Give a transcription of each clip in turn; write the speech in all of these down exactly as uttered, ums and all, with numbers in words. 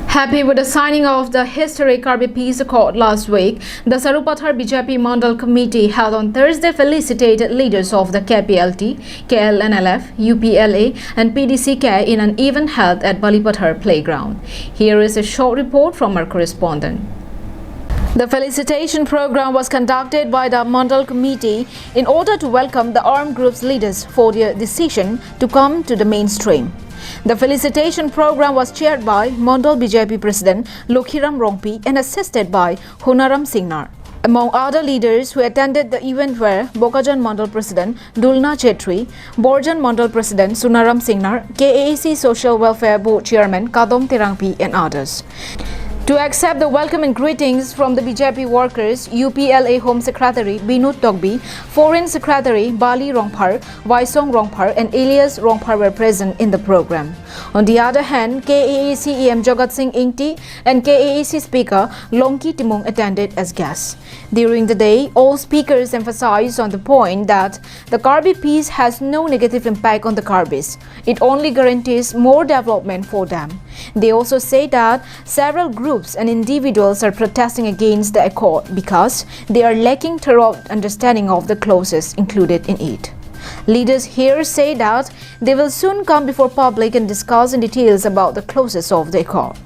Happy with the signing of the historic Karbi Peace Accord last week, the Sarupathar B J P Mandal Committee held on Thursday felicitated leaders of the K P L T, K L N L F, U P L A and P D C K in an event held at Balipathar Playground. Here is a short report from our correspondent. The felicitation program was conducted by the Mandal Committee in order to welcome the armed groups leaders for their decision to come to the mainstream. The felicitation program was chaired by Mandal B J P President Lokhiram Rongpi and assisted by Honaram Singnar. Among other leaders who attended the event were Bokajan Mandal President Dulna Chetri, Borjan Mandal President Sunaram Singnar, K A A C Social Welfare Board Chairman Kadom Terangpi and others. To accept the welcome and greetings from the B J P workers, U P L A Home Secretary Binod Tokbi, Foreign Secretary Bali Rongphar, Waisong Rongphar and Elias Rongphar were present in the program. On the other hand, K A A C E M Jagat Singh Ingti and K A A C Speaker Longki Timung attended as guests. During the day, all speakers emphasized on the point that the Karbi peace has no negative impact on the Karbis. It only guarantees more development for them. They also say that several groups and individuals are protesting against the accord because they are lacking thorough understanding of the clauses included in it. Leaders here say that they will soon come before public and discuss in details about the clauses of the accord.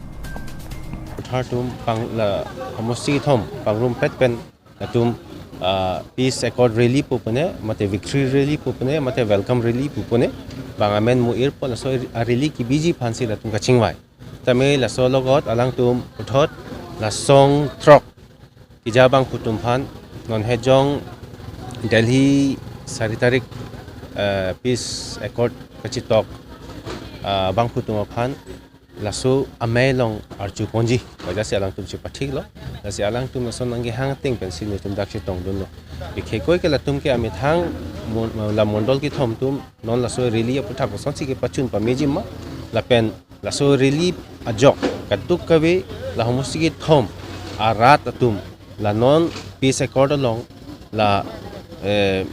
Puthar atum pang la homosti kethom pangrumpet pen latum ah, peace accord rally pu pune, mate victory rally pu pune, mate welcome rally pu pune, bang amen mu-ir pon, laso a rally kebiji aphansi latum kachingvai. Tame laso alogot alangtum puthot la song throk keja abangphu atum aphan, non hejong Delhi sari tarik ah, peace accord kachetok ah, abangphu atum aphan laso amei along arju ponji, bajasi alangtum chepathiklo. Lasi alangtum laso nangkehang ateng pensi netum dak chetongdunlo. Bikhe koi ke latum ke amethang mon-, la mondol kethom atum non laso rally aphuthak kosonsi kepachun pameji ma, lapen laso rally ajok kadokave la homosti kethom arat atum la non peace accord along la eh,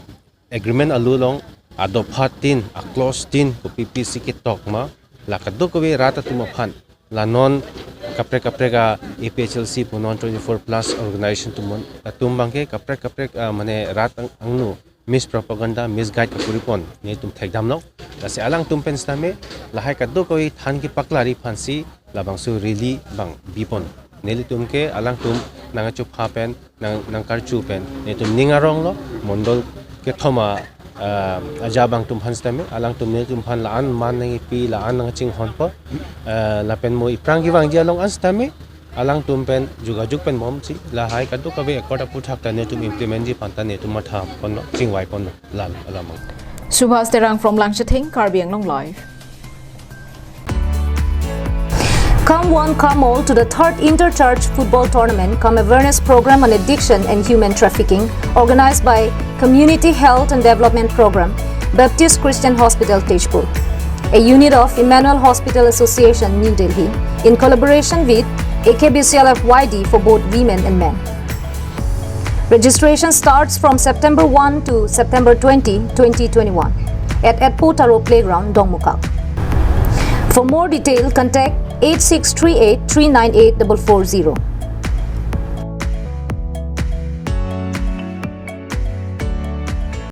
agreement alu along adopha tin, aclause tin, kopi pisi ketok ma, la kadokave rat atum aphan, la non kaprek kaprek a A P H L C pu non twenty-four plus organization atum mon, latum abangke kaprek kaprek ah, mane rat ang-, angno mispropaganda, misguide kapuri pon, netum thekdamlo. Lasi alangtum pen sitame lahai kadokave than kepaklari aphansi labangso rally bang bipon. Nelitum ke alangtum nangchupha pen, nang, nangkarju pen, netum ning aronglo, mondol kethom a ah, aja abangtum aphan sitame, alangtum netum aphan la-an man nangkipi, la-an nangchinghonpo, ah, lapen mo iphrang kevangji along an sitame alangtum pen jugajug pen bomsi, lahai kadokave accord aphuthak ta netum implement ji aphan ta netum matha ponlo, chingvai ponlo, lalo alamang. Subhas Terang from Langchatheng, Karbi Anglong Live. Come one, come all to the third Inter-Church Football Tournament cum Awareness Program on Addiction and Human Trafficking, organized by Community Health and Development Program, Baptist Christian Hospital, Tezpur, a unit of Emmanuel Hospital Association, New Delhi, in collaboration with A K B C L F Y D for both women and men. Registration starts from September one to September twenty, twenty twenty-one at Etpo Taro Playground, Dongmukak. For more detail, contact eight six three eight three nine eight double four zero.